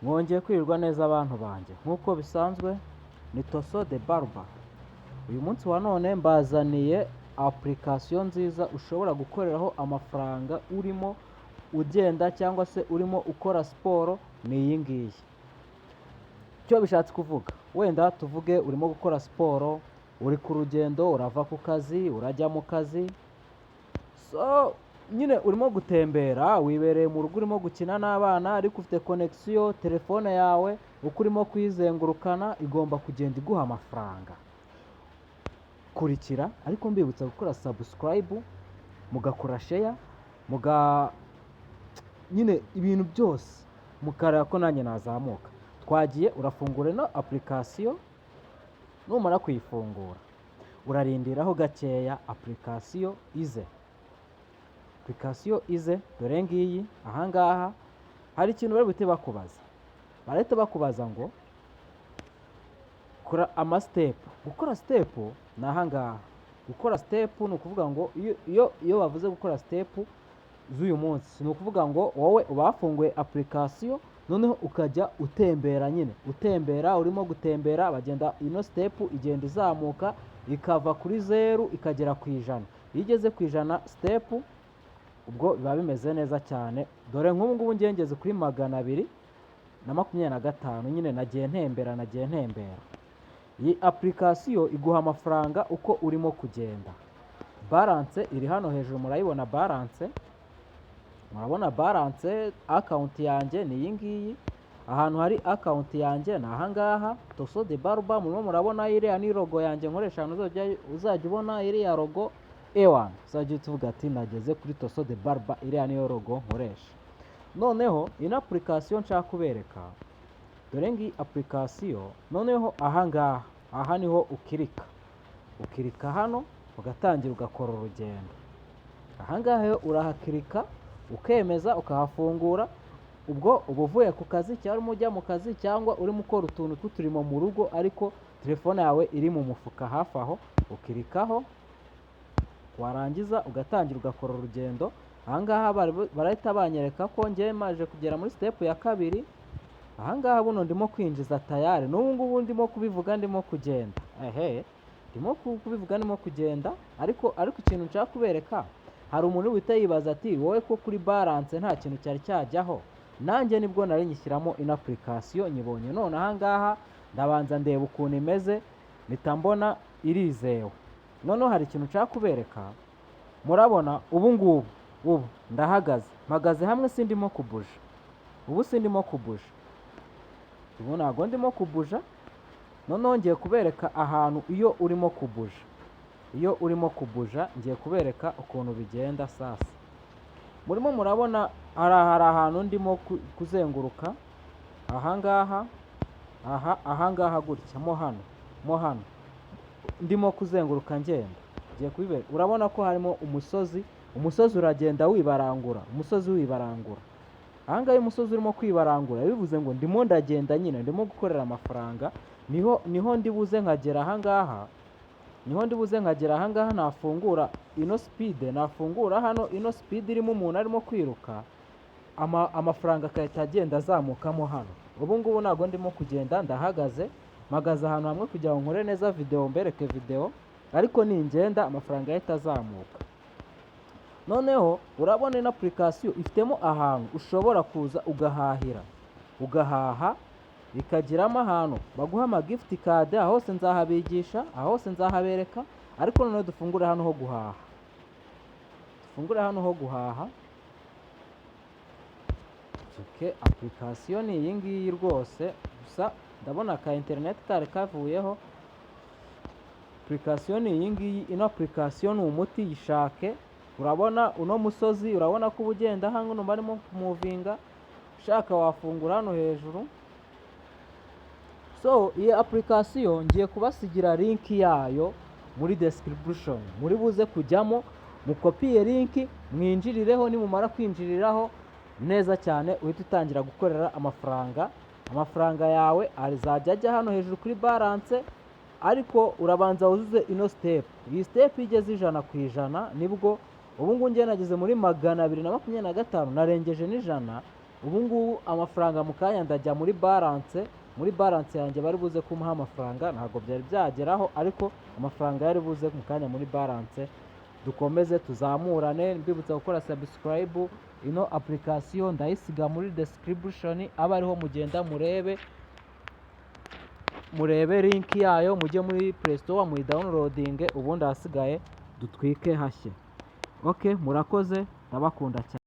Mwongeye kwirirwa neza abantu banjye, nk'uko bisanzwe ni Toso de Barba. Uyu munsi wa none mbazaniye application nziza ushobora gukoreraho amafaranga urimo ugenda cyangwa se urimo ukora siporo, ni iyi ngiyi. Icyo bishatse kuvuga, wenda tuvuge urimo gukora siporo, uri ku rugendo, urava ku kazi urajya mu kazi, so nyine urimo gutembera, wibereye mu rugo, urimo gukina n'abana ariko ufite connexion, telefone yawe uko urimo kuyizengurukana igomba kugenda iguha amafaranga. Kurikira, ariko mbibutsa gukora subscribe, mugakora share, muga nyine ibintu byose mukareba ko nanjye nazamuka. Twagiye, urafungura ino application, numara kuyifungura urarindiraho gakeya application ize. Application ize, dore ngiyi ahangaha. Hari ikintu bari buhite bakubaza, barahita bakubaza ngo kora ama steps. Gukora step ni ahangaha. Gukora step ni ukuvuga ngo iyo bavuze gukora step z'uyu munsi, ni ukuvuga ngo wowe uba wafunguye application, noneho ukajya utembera nyine, utembera, urimo gutembera, bagenda ino step igenda izamuka ikava kuri 0 ikagera ku 100. Iyo igeze ku 100 step, ubwo biba bimeze neza cyane. Dore nk'ubu ngubu ngiye ngeze kuri 225, nyine nagiye ntembera, nagiye ntembera. Iyi application iguha amafaranga uko urimo kugenda. Balance iri hano hejuru, murayibona balance, murabona balance. Account yanjye ni iyi ngiyi, ahantu hari account yanjye ni ahangaha, Toso de Barba, murimo murabona iriya ni logo yanjye nkoresha. Ahantu uzajya ubona iriya logo, ewana, uzajya uhita uvuga ati nageze kuri Toso de Barba, iriya niyo logo nkoresha. Noneho ino application nshaka kubereka, dore ngiyi application. Noneho ahangaha, aha niho ukirika, ukirika hano ugatangira ugakora urugendo. Ahangaha yo urahakirika ukemeza, ukahafungura. Ubwo uba uvuye ku kazi cyangwa urimo ujya mu kazi cyangwa urimo ukora utuntu tw'uturimo mu rugo, ariko telefone yawe iri mu mufuka hafi aho, ukirikaho, warangiza ugatangira ugakora urugendo. Ahangaha barahita banyereka ko njyewe maje kugera muri step ya kabiri. Ahangaha buno ndimo kwinjiza tayari, n'ubu ngubu ndimo kubivuga ndimo kugenda, ehe, ndimo kubivuga ndimo kugenda. Ariko ikintu nshaka kubereka, hari umuntu uhita yibaza ati wowe ko kuri balance nta kintu cyari cyajyaho? Nanjye nibwo nari nyishyiramo ino application, nyibonye none ahangaha, ndabanza ndeba ukuntu imeze, mpita mbona irizewe. Noneho hari ikintu nshaka kubereka. Murabona ubu ngubu, ubu ndahagaze, mpagaze hamwe, sindimo kubuja. Ubu sindimo kubuja, ubu ntabwo ndimo kubuja. Noneho ngiye kubereka ahantu iyo urimo kubuja. Iyo urimo kubuja, ngiye kubereka ukuntu bigenda. Sasa murimo murabona hari ahantu ndimo kuzenguruka ahangaha, aha ahangaha gutya, mo hano, mo hano ndimo kuzenguruka ngenda. Ngiye kubibereka. Urabona ko harimo umusozi, umusozi uragenda wibarangura, umusozi wibarangura. Ahangaha iyo umusozi urimo kwibarangura, bivuze ngo ndimo ndagenda nyine, ndimo gukorera amafaranga. Niho ndibuze nkagera ahangaha, niho ndibuze nkagera ahangaha, nafungura ino speed, nafungura hano ino speed irimo umuntu arimo kwiruka, amafaranga agahita agenda azamukamo hano. Ubu ngubu ntabwo ndimo kugenda, ndahagaze, mpagaze ahantu hamwe kugira ngo nkore neza video, mbereke video, ariko ningenda amafaranga ahita azamuka. Noneho urabona ino application ifitemo ahantu ushobora kuza ugahahira, ugahaha, ikagiramo ahantu baguha ama gift card. Aho hose nzahabigisha, aho hose nzahabereka. Ariko noneho dufungure hano ho guhaha, dufungure hano ho guhaha. Okay, application ni iyi ngiyi rwose, gusa ndabona ka internet kari kavuyeho. Application ni iyi ngiyi. Ino application ni umuti, yishake. Urabona uno musozi, urabona ko uba ugenda hano barimo kumuvinga, ushaka wafungura hano hejuru. So iyi application ngiye kubasigira link yayo muri description, muri buze kujyamo mukopiye link, mwinjirireho. Nimumara kwinjiriraho neza cyane, uhita utangira gukorera amafaranga. Amafaranga yawe azajya ajya hano hejuru kuri balance, ariko urabanza wuzuze ino step. Iyi step iyo igeze 100%, nibwo ubu ngubu ngiye nageze muri 225, narengeje n'ijana. Ubu ngubu amafaranga mu kanya ndajya muri balance, muri balance yanjye bari buze kumuha amafaranga. Ntabwo byari byageraho, ariko amafaranga yari buze mu kanya muri balance. Dukomeze tuzamurane. Mbibutsa gukora subscribe. Ino application ndayisiga muri description, abe ariho mugenda murebe, murebe link yayo, mujye muri Play Store muyidownloadinge, ubundi ahasigaye dutwike hashye. Ok, murakoze, ndabakunda cyane.